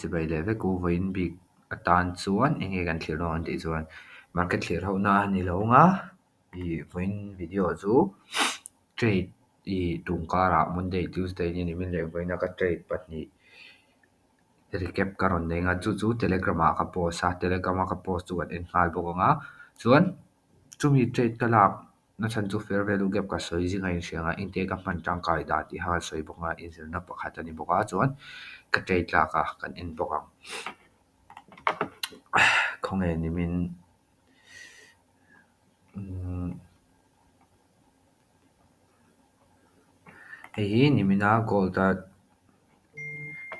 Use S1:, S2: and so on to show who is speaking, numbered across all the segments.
S1: Chibai leh vek u vawiin bik atan chuan eng nge kan thlir dawn ang tih chuan market thlir ho na a ni lo ang a, ih vawiin video chu trade ih tum karah Monday Tuesday ni nimin leh vawiin a ka trade pahnih recap ka rawn nei ang a, chu chu telegram ah ka post a, telegram a ka post chu kan en nghal bawk ang a, chuan chumi trade ka lak Na chhan chu fair value gap ka sawi zing a inhria ang a, engte ka hman tangkai dah tih kha ka sawi bawk a, inzirna pakhat a ni bawk a, chuan ka trade lak a, kan en bawk ang. Khawnge nimin umm hei hi nimina gold a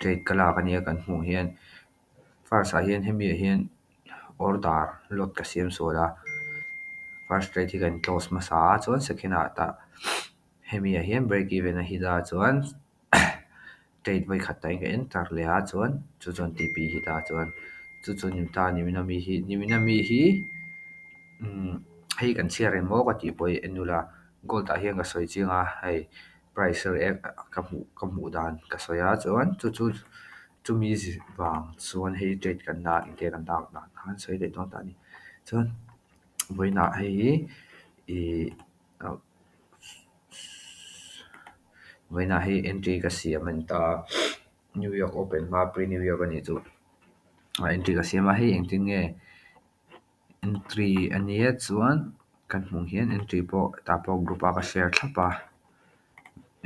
S1: trade ka lak a nia kan hmuh hian first ah hian hemi ah hian order lot ka siam sual a first trade hi kan close hmasa a chuan second ah tah hemi ah hian break even a hit a chuan trade vawikhat ah hian ka enter leh a chuan chu chuan T P hit a chuan chu chu ni ta nimin ami hi nimin ami hi umm hei kan chhiar reng maw ka tih pawh hi en ula gold ah hian ka sawi chiang a hei price react ka hmuh ka hmuh dan ka sawi a chuan chu chu. Chumi vang chuan hei trade kan la engte kan lak dan kha an sawi leh dawn ta a ni. Chuan vawiinah hei hi ih vawiinah hei entry ka siam a ni ta a, New York Open hma pre New York a nih chu entry ka siam a, hei engtin nge entry a nia chuan kan hmuh hian entry pawh tah pawh group a ka share thlap a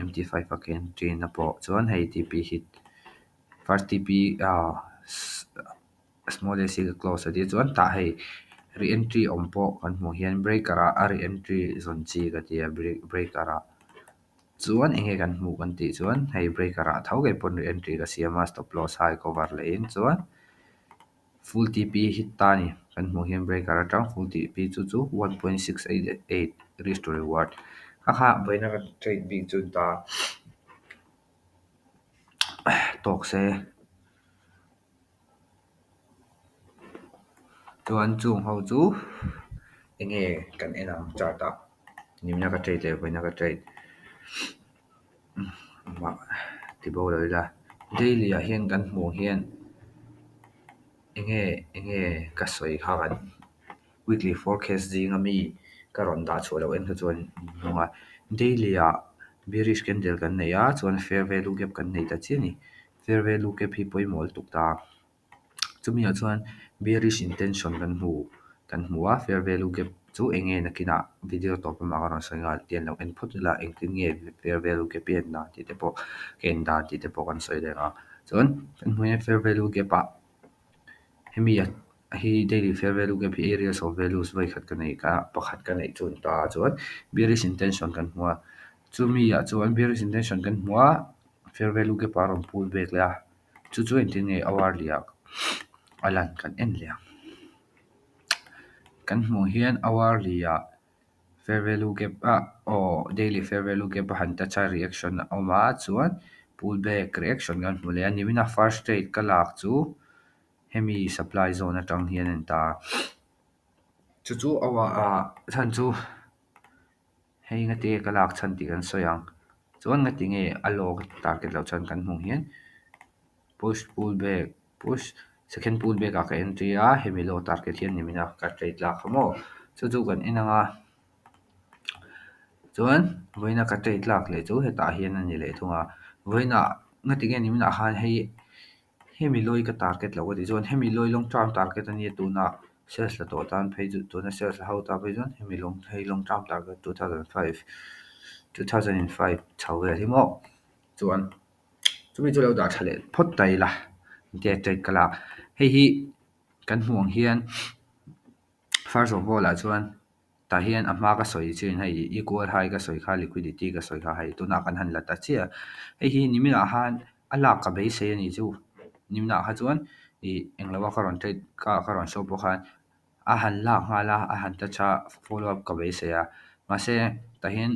S1: M_T five a ka entry na pawh chuan hei T_P hit first T_P ah small A_C ka close a tia chuan tah hei re entry awm pawh kan hmuh hian breaker ah a re entry zawn chi ka tia breaker ah chuan eng nge kan hmuh kan tih chuan hei breaker ah tho ngei pawn re entry ka siam a stop loss high cover leh in chuan. Full T_P hit ta a ni. Kan hmuh hian breaker atang full T_P chu chu 1.688 risk to reward. Kha kha vawiina kan trade bik chu ta tawk se. Chuan chung ho chu eng nge kan en ang chart ah nimina ka trade leh vawiina ka trade ti bo lo ila daily ah hian kan hmuh hian enge enge ka sawi kha kan weekly forecast zinga mi ka rawn dah chhuah loh en kha chuan hnung a daily ah bearish candle kan nei a chuan fair value gap kan nei ta chiah a ni fair value gap hi pawimawh lutuk ta. Chumi ah chuan bearish intention kan hmu kan hmu a fair value gap chu eng nge nakinah video tawp lamah ka rawn sawi nghal tih an lo en phawt ila engtin nge fair value gap hi a en dan tih te pawh ka en dan tih te pawh kan sawi leh ang a chuan kan hmuh hian fair value gap ah hemi hi daily fair value gap hi areas of values vawikhat ka neih kha pakhat ka neih chu a ni ta a chuan bearish intention kan hmu a chumi ah chuan bearish intention kan hmu a fair value gap ah a rawn pull back leh a. Chu chu engtin nge hourly ah a lan kan en leh ang. Kan hmuh hian hourly ah fair value gap ah aw daily fair value gap a han touch a reaction a awm a chuan pull back reaction kan hmu leh a nimin a first trade ka lak chu hemi supply zone atang hian a ni ta a. Chu chu hour ah chhan chu. Hei ngati ka lak chhan tih kan sawi ang. Chuan ngati nge a law ka target loh chuan kan hmuh hian push pull back push second pull back ah ka entry a hemi law target hian ni min a ka trade lak kha maw chu chu kan en ang a chuan vawiina ka trade lak leh chu hetah hian a ni leh thung a vawiinah ngati nge ni minah khan hei Hemi lawi ka target loh ka tih chuan hemi lawi long term target a nia tuna sales la tawh tan phei chu tuna sales la ho tan phei chuan hemi long hei long term target 2005 2005 chho vel hi maw chuan chumi chu lo dah tha leh phawt ta ila engtia trade ka lak hei hi kan hmuh ang hian first of all ah chuan tah hian a hma ka sawi chin hei equal high ka sawi kha liquidity ka sawi kha hei tunah kan han la ta chiah a hei hi niminah khan a lak ka beisei a nih chu niminah kha chuan ih englo a ka rawn trade ka ka rawn show pawh khan a han lak nghal a a han touch a follow up ka beisei a mahse tah hian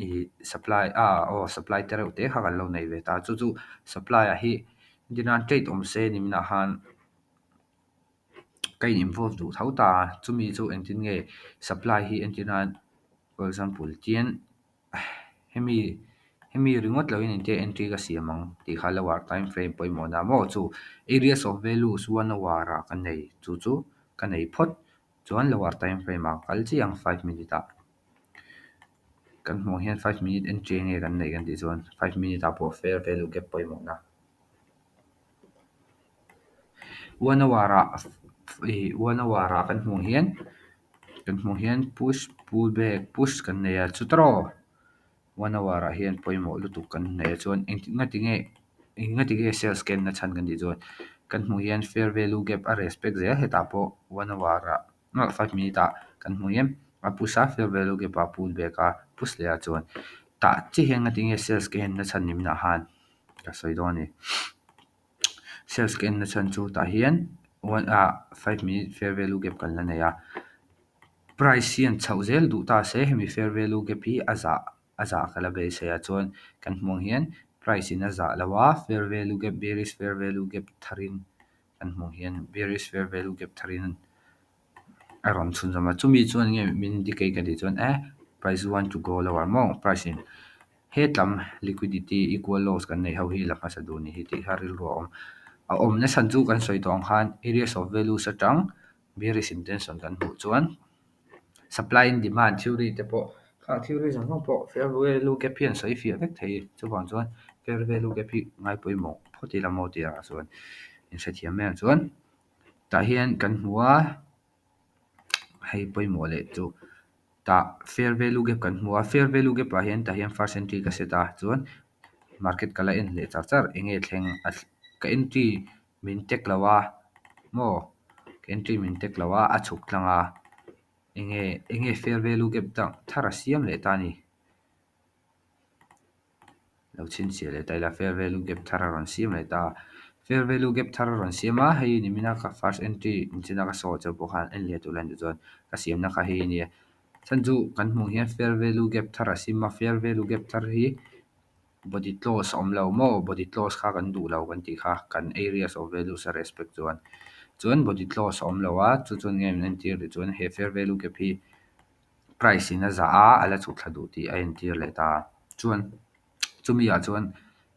S1: ih supply ah aw supply te reuh te kha kan lo nei ve ta chu chu supply ah hi entirnan trade awm se niminah khan. Ka in involve duh tho ta a, chumi chu engtin nge supply hi entir nan for example tian hemi. Hemi ringawt loin engtia entry ka siam ang tih kha lower time frame pawimawhna maw chu areas of values 1 hour ah ka nei chu chu ka nei phawt chuan lower time frame ah kal chiah ang 5 minute ah. Kan hmuh hian 5 minute entry nge kan neih kan tih chuan 5 minute ah pawh fair value gap pawimawhna. 1 hour ah 1 hour ah kan hmuh hian push pull back push kan nei a chu tawrh 1 hour ah hian pawimawh lutuk kan nei a chuan engati nge sell scan na chhan kan tih chuan kan hmuh hian fair value gap a respect zel hetah pawh 1 hour ah 5 minute ah kan hmuh hian a push a, fair value gap a pull back a, push leh ah chuan tah chiah hian ngati nge sell scan na chhan ni minah han ka sawi dawn a ni. Sell scan na chhan chu tah hian 1 5 minute fair value gap kan la nei a. Price hian chhoh zel duh ta se hemi fair value gap hi a zah ka la beisei a, chuan kan hmuh ang hian price in a zah lo a, fair value gap, bearish fair value gap tharin kan hmuh hian bearish fair value gap tharin a rawn chhunzawm a. Chumi chuan nge min indicate ka tih chuan price want to go lower maw, price in hetlam liquidity equal lows kan neih ho hi la hmasa duh ni hi tih kha rilru a awm. A awmna chhan chu kan sawi tawh ang khan areas of values atang bearish intention kan hmuh chuan supply and demand theory te pawh khang theory zawng zawng pawh fair value gap hi an sawi fiah vek thei. Chuvang chuan fair value gap hi ngai pawimawh phawt ila maw tih ah chuan inhrethiam mai ang. Chuan tah hian kan hmu a, hei pawimawh leh chu tah fair value gap kan hmu a, fair value gap ah hian tah hian first entry ka set a, chuan market ka la en leh char char enge thleng ka entry min tek lo a maw, ka entry min tek lo a, a chhuk tlang a, enge fair value gap dang thar a siam leh ta a ni. Lo chhinchhiah leh ta ila fair value gap thar a rawn siam leh ta. Fair value gap thar a rawn siam a, hei nimina ka first entry inchina ka saw cheu pawh khan en leh tur lan chuan ka siamna kha hei a ni a. Chhan chu kan hmuh hian fair value gap thar a siam a, fair value gap thar hi body close a awm lo maw, body close kha kan duh lo kan tih kha kan areas of values a respect chuan. Chuan body close a awm lo a, chu chuan nge min entir tih chuan he fair value gap hi price in a zah a, a la chhuk thla duh tih a entir leh ta. Chuan chumi ah chuan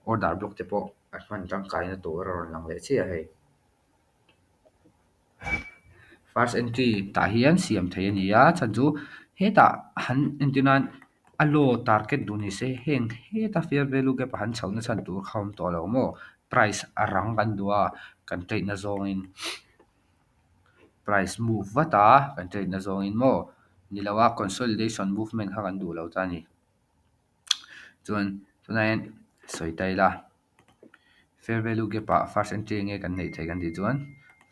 S1: order block te pawh a hman tangkaina tur a rawn lang leh chiah hei. First entry tah hian siam thei a ni a, chhan chu hetah han entir nan a low target duh ni se heng heta fair value gap a han chhoh na chhan tur kha awm tawh lo maw, price a rang kan duh a, kan trade na zawngin price move vat a kan trade na zawngin maw ni lo a consolidation movement kha kan duh lo ta a ni. Chuan tunah hian sawi ta ila fair value gap ah first entry enge kan neih theih kan tih chuan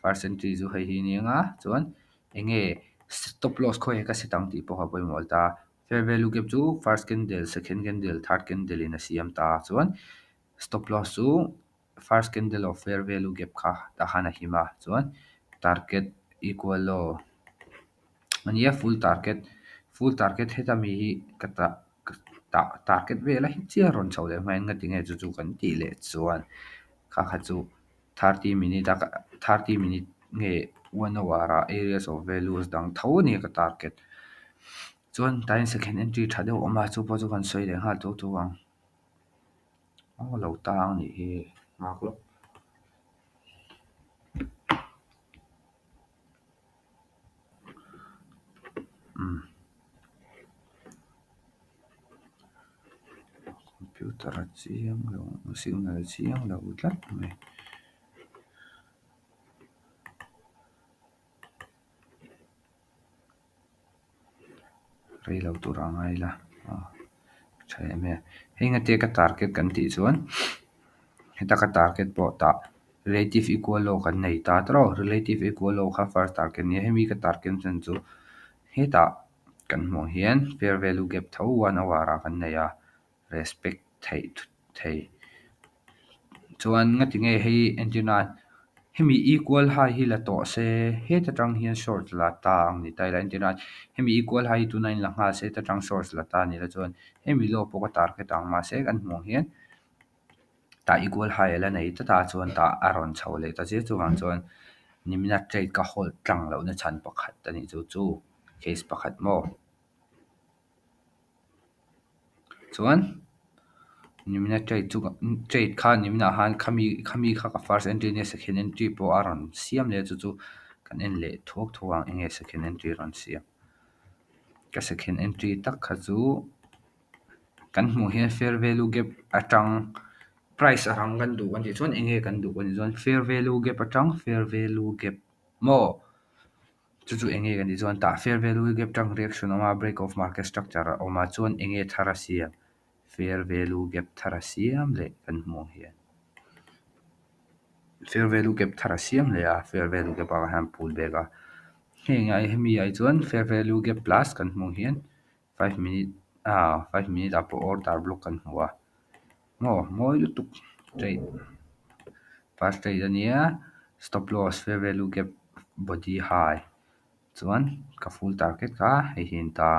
S1: first entry chu hei hi a ni ang a, chuan enge stop loss khawi ka set ang tih pawh kha pawimawh ta. Fair value gap chu first candle, second candle, third candle in a siam ta, chuan stop loss chu first candle of fair value gap kha tah khan a him a, chuan target equal low ania full target, full target heta mi hi ka tah target vel a hi chiah rawn chho leh hmain ngati nge chu chu kan tih leh chuan kha kha chu 30 minute a 30 minute nge 1 hour ah areas of values dang tho a ni ka target. Chuan tah hian second entry tha deuh a awm a, chu pawh chu kan sawi leh nghal tawk tawk ang. Aw lo tang anih hi nghak lawk. Computer a chiang lo, signal a chiang lo tlat mai. Rei lo tur a ngai la tha em em. Hei ngate ka target kan tih chuan heta ka target pawh tah relative equal low kan nei ta tawrh aw, relative equal low kha first target ania, hemi ka target chan chu hetah kan hmuh ang hian fair value gap tho 1 hour ah kan nei a, respect theih thei. Chuan ngati nge hei entir nan hemi equal high hi la tawh se heta tang hian short la ta ang ni ta ila entir nan hemi equal high hi tunah in la nghal se heta tang short la ta ni la chuan hemi low pawh ka target ang, mahse kan hmuh ang hian tah equal high a la nei tlat a, chuan tah a rawn chho leh ta chiah chuvang chuan nimina trade ka hold tlang lohna chhan pakhat a nih chu chu case pakhat maw. Chuan Nimina trade chu trade kha niminah khan khami khami kha ka first entry nia second entry pawh a rawn siam leh a chu chu kan en leh thuak thuak ang enge second entry rawn siam. Ka second entry tak kha chu kan hmuh hian fair value gap atang price a rang kan duh kan tih chuan enge kan duh kan tih chuan fair value gap atang fair value gap maw chu chu enge kan tih chuan tah fair value gap tang reaction a awm a break of market structure a awm a chuan enge thar a siam fair value gap thar a siam leh kan hmuh ang hian fair value gap thar a siam leh a fair value gap ah hian pull back a heng ai hemi ai chuan fair value gap plus kan hmuh hian 5 minute ah 5 minute ah pawh order block kan hmu a maw mawi lutuk trade first trade ania stop loss fair value gap body high chuan ka full target kha hei hi an ta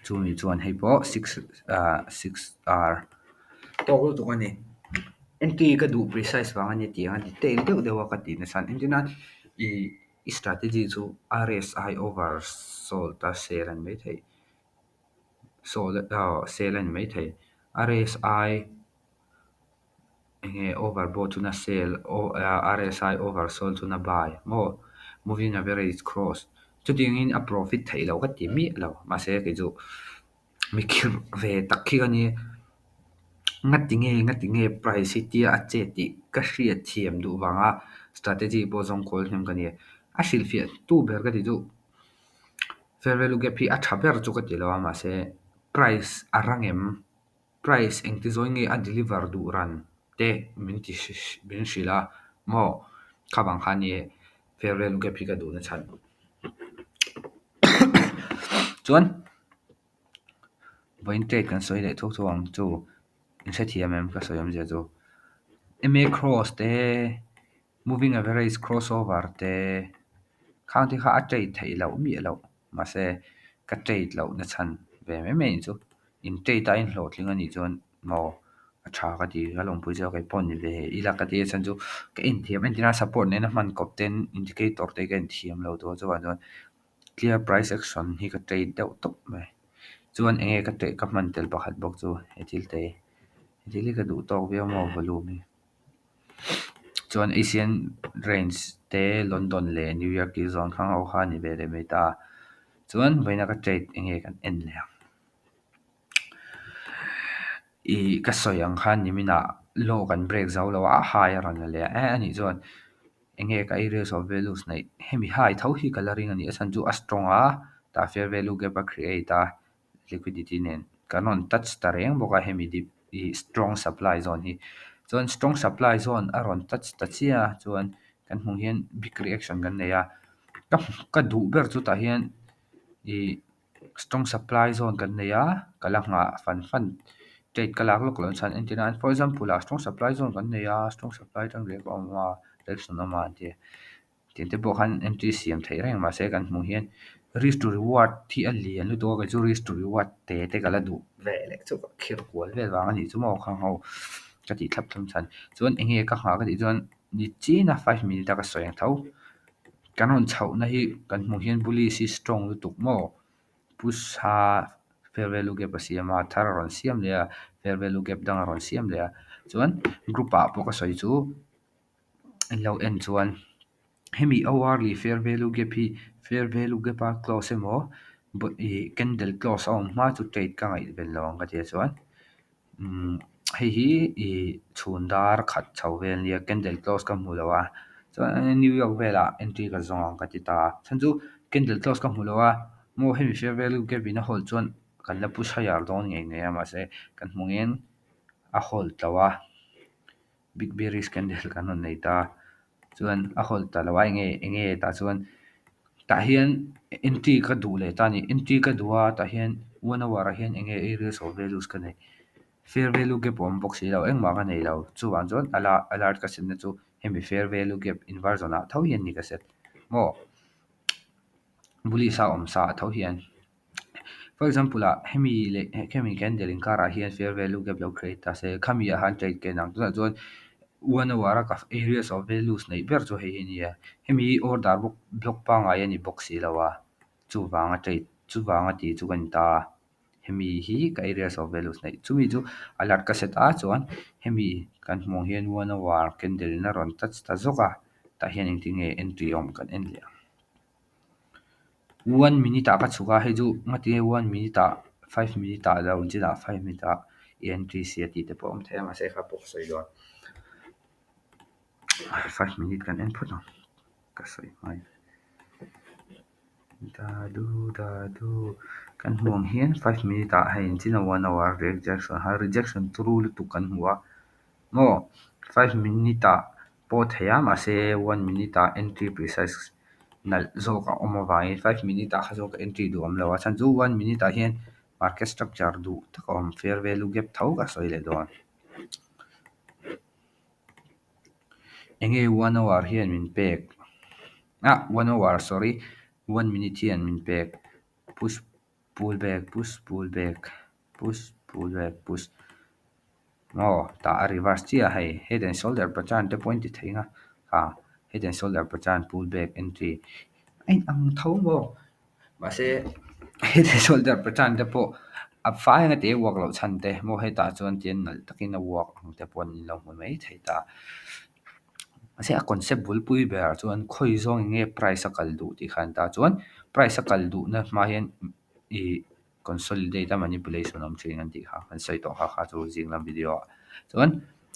S1: chumi chuan hei pawh 6 R tawk lutuk ani. Entry ka duh precise vang ania tiang a detail deuh deuh a ka tih nachhan entirnan i strategy chu RSI over sold a sell ani maithei sold sell ani maithei RSI enge overbought chuna sell RSI oversold chuna buy maw moving average cross chutiangin a profit theih loh ka ti miah lo mahse kei chu mi khirh ve tak khi ka ni ngati nge ngati nge price hi tia a chet tih ka hriat thiam duh vanga strategy pawh zawng kual hnem ka ni a hrilhfiah tu ber ka ti chu fair value gap hi a tha ber chu ka ti lo a mahse price a rang em price engti zawi nge a deliver duh ran te min ti min hrilh a maw kha vang khan ni fair value gap hi ka duh na chhan chuan vawiin trade kan sawi leh thuak thuak ang chu in hrethiam em ka sawi awmzia chu MA cross te moving average crossover te khang te kha a trade theih loh miah loh mahse ka trade loh na chhan ve mai mai chu in trade a in hlawhtling anih chuan maw a tha ka ti ka lawmpui chu kei pawh ni ve ila ka ti a chhan chu ka inthiam entirna support nena hman kawp ten indicator te ka inthiam lo tur chuan chuan clear price action hi ka trade deuh tawp mai chuan enge ka trade ka hman tel pakhat bawk chu he thil te he thil hi ka duh tawk viau maw volume hi chuan Asian range te London leh New York key zone khang ho kha ani ve leh mai ta chuan vawiina ka trade enge kan en leh ang ih ka sawi ang khan niminah low kan break zo lo a high a rawn la leh a eh anih chuan enge ka areas of values neih hemi high tho hi ka la ring ani a chhan chu a strong a tah fair value gap a create a liquidity nen kan rawn touch ta reng bawk a hemi dip ih strong supply zone hi chuan strong supply zone a rawn touch ta chiah a chuan kan hmuh hian big reaction kan nei a ka ka duh ber chu tah hian ih strong supply zone kan nei a ka la nghah fan fan trade ka lak lawk loh chuan entir nan for example ah strong supply zone kan nei a strong supply atang rek a awm a reaction a awm a an ti tiang te pawh khan entry siam theih reng mahse kan hmuh hian risk to reward hi a lian lutuk a kei chu risk to reward te te ka la duh ve leh chu ka khirh kual vel vang a nih chu maw khang ho ka tih thlap thlap chhan chuan enge ka nghah ka tih chuan ni chin a 5 minute a ka sawi ang tho kan rawn chhohna hi kan hmuh hian bullish hi strong lutuk maw push a fair value gap a siam a thar a rawn siam leh a fair value gap dang a rawn siam leh a chuan group ah pawh ka sawi chu in lo en chuan hemi hourly fair value gap hi fair value gap a close emaw ih candle close a awm hma chu trade ka ngaihven lo ang ka tia chuan hei hi ih chhun dar khat chho vel ania candle close ka hmu lo a chuan New York velah entry ka zawng ang ka ti ta chhan chu candle close ka hmu lo a maw hemi fair value gap in a hold chuan kan la push higher dawn ngei ngei a mahse kan hmu ngeng a hold lo a big bearish candle kan rawn nei ta chuan a hold ta lo a enge enge tah chuan tah hian entry ka duh leh ta a ni entry ka duh a tah hian 1 hour ah hian enge areas of values ka nei fair value gap a awm bawk si lo engmah ka nei lo chuvang chuan alert ka set na chu hemi fair value gap inversion ah tho hian ni ka set maw bullish a awm sa ah tho hian for example ah hemi leh hemi candle inkarah hian fair value gap lo create ta se khami ah khan trade ka en ang tunah chuan 1 hour a ka areas of values neih ber chu hei hi a ni a hemi hi order block pangngai a ni bawk si lo a chuvanga trade chuvanga ti chu ka ni ta. Hemi hi ka areas of values neih. Chumi chu alert ka set a chuan hemi kan hmuh ang hian one hour candle in a rawn touch ta zawk a. Tah hian engtin nge entry awm kan en leh ang. One minute ah ka chhuk a, hei chu ngatinge one minute ah five minute ah lo chinah five minute ah i entry sia tih te pawh a awm thei a mahse kha pawh ka sawi dawn. Five minute kan en phawt ang ka sawi hmai. Da du da du kan hmuh ang hian five minute ah hei chin a one hour rejection ha rejection turu lutuk kan hmu a maw five minute ah pawh thei a mahse one minute ah entry precise nalh zawk a awm avangin five minute ah kha chuan ka entry duh awm lo a chhan chu one minute ah hian market structure duh tak a awm fair value gap tho ka sawi leh dawn. Enge one hour hian min pek ah one hour sorry one minute hian min pek push pull back push pull back push pull back push aw tah a reverse chiah hei head and shoulder pattern te pawh a inti thei ang a ah head and shoulder pattern pull back entry a inang tho maw mahse head and shoulder pattern te pawh a fai anga tih a work loh chhan te maw hetah chuan tian nalh takin a work ang te pawh an lo hmu mai thei ta. Mahse a concept bulpui berah chuan khawi zawng eng nge price a kal duh tih kha an ta chuan price a kal duhna hma hian ih consolidate a manipulation awm thin an tih kha kan sawi tawh kha kha chu zing lam video ah chuan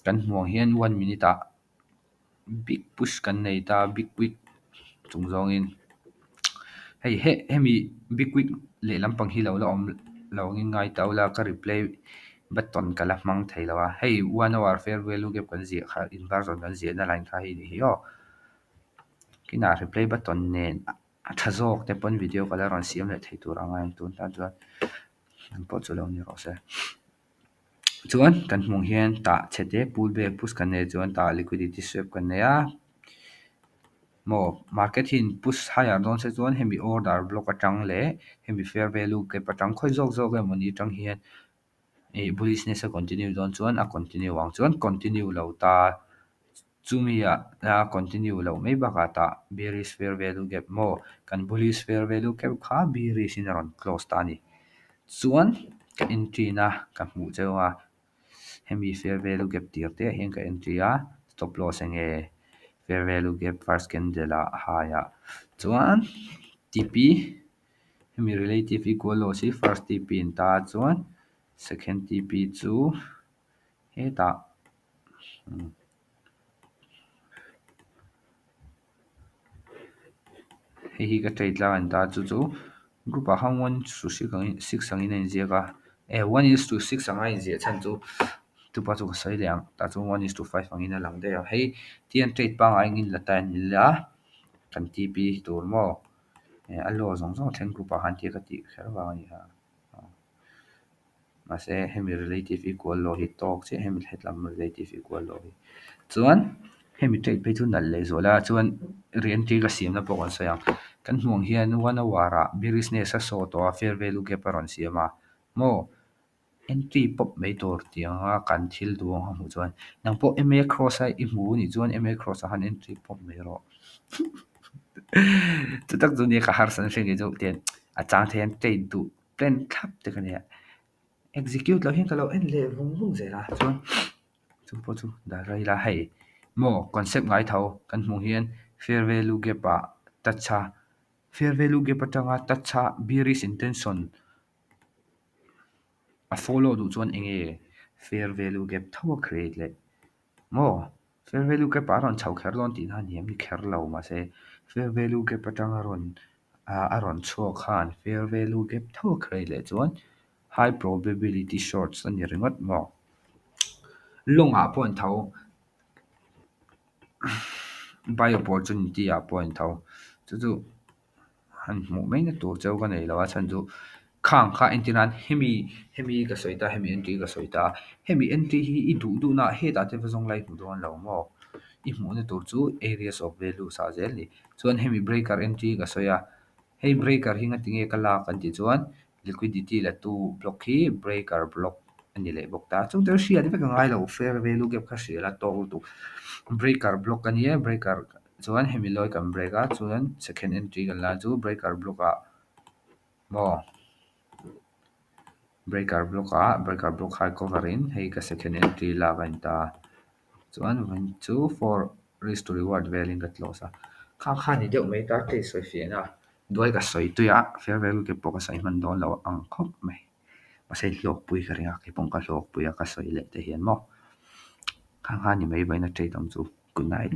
S1: kan hmuh ang hian one minute ah big push kan nei ta big wick chung zawngin hei he hemi big wick lehlam pang hi lo la awm lo angin ngai ta ula ka replay button ka la hmang thei lo a hei one hour fair value gap kan ziah kha inversion kan ziahna line kha hei ni hi aw kinah replay button nen a tha zawk te pawn video ka la rawn siam leh thei tur ang a tun tan chuan an pawh chu lo ni rawh se. Chuan kan hmuh hian tah chhe te pull back push kan nei chuan tah liquidity sweep kan nei a maw market hi in push higher dawn se chuan hemi order block atang leh hemi fair value gap atang khawi zawk zawk emawni atang hian ih bullishness a continue dawn chuan a continue ang chuan continue lo ta chumi ah a continue loh mai bakah tah bearish fair value gap maw kan bullish fair value gap kha bearish in a rawn close ta a ni. Chuan ka entry na ka hmuh cheu a hemi fair value gap tir te ah hian ka entry a stop loss enge fair value gap first candle ah high ah chuan T_P hemi relative equal loss hi first T_P in ta chuan second T_P chu hetah Hei hi ka trade lai an ta chu chu group ah khan one to six angin six angin a inziak a eh one is to six anga inziah chhan chu chupa chu ka sawi leh ang tah chuan one is to five angin a lang daih a hei tihian trade pangngai angin la ta a ni la kan T P tur maw eh a law zawng zawng thleng group ah khan tia ka tih kher vang a ni a. Mahse hemi relative equal law hi tawk chiah hemi hetlam relative equal law hi. Chuan hemi trade phei chu nalh leh zual a chuan re-entry ka siamna pawh kan sawi ang. Kan hmuh ang hian one hour ah bearishness a saw tawh a fair value gap a rawn siam a maw entry pawp mai tur tih anga kan thil duh ang a hmuh chuan nang pawh M_A cross a i hmu anih chuan M_A cross ah khan entry pawp mai rawh. Chutak chu nia ka harsatna hriat ngei chu tian a chang thei an trade duh. Plan thlap te ka nia execute loh hian ka lo en leh vung vung zel a chuan chu pawh chu dah rei la hei maw concept ngai tho kan hmuh hian fair value gap ah touch a fair value gap atanga touch a bearish intention a follow duh chuan eng nge fair value gap tho a create leh maw fair value gap ah a rawn chho kher dawn tih na a ni em ni kher lo mahse fair value gap atanga rawn ah a rawn chhuak khan fair value gap tho a create leh chuan high probability shorts a ni ringawt maw lawng ah pawh an tho buy opportunity ah pawh an tho chu chu han hmuh mai na tur cheu ka nei lo a chhan chu khang kha entir nan hemi hemi ka sawi ta hemi entry ka sawi ta hemi entry hi i duh duh na hetah te va zawng lai hmu dawn lo maw i hmuhna tur chu areas of values ah zel a ni chuan hemi breaker entry ka sawi a hei breaker hi ngati nge ka lak an tih chuan liquidity la tu block hi breaker block a ni leh bawk ta chung te hriat vek a ngai lo fair value gap kha hria la tawk lutuk breaker block a nia breaker chuan hemi lawi kan break a chuan second entry kan la chu breaker block ah maw. Breaker block ah breaker block high cover in hei ka second entry lak a inta chuan vawiin chu four risk to reward velin ka close a. Kha kha ni deuh mai ta case sawi fiahna duai ka sawi tui a, fair value te pawh ka sawi hman dawn lo ang khawp mai. Mahse hlawkpui ka ring a, keipawh ka hlawkpui a ka sawi leh te hian maw. Kha kha ni mai vawiin a trade awm chu. Good night.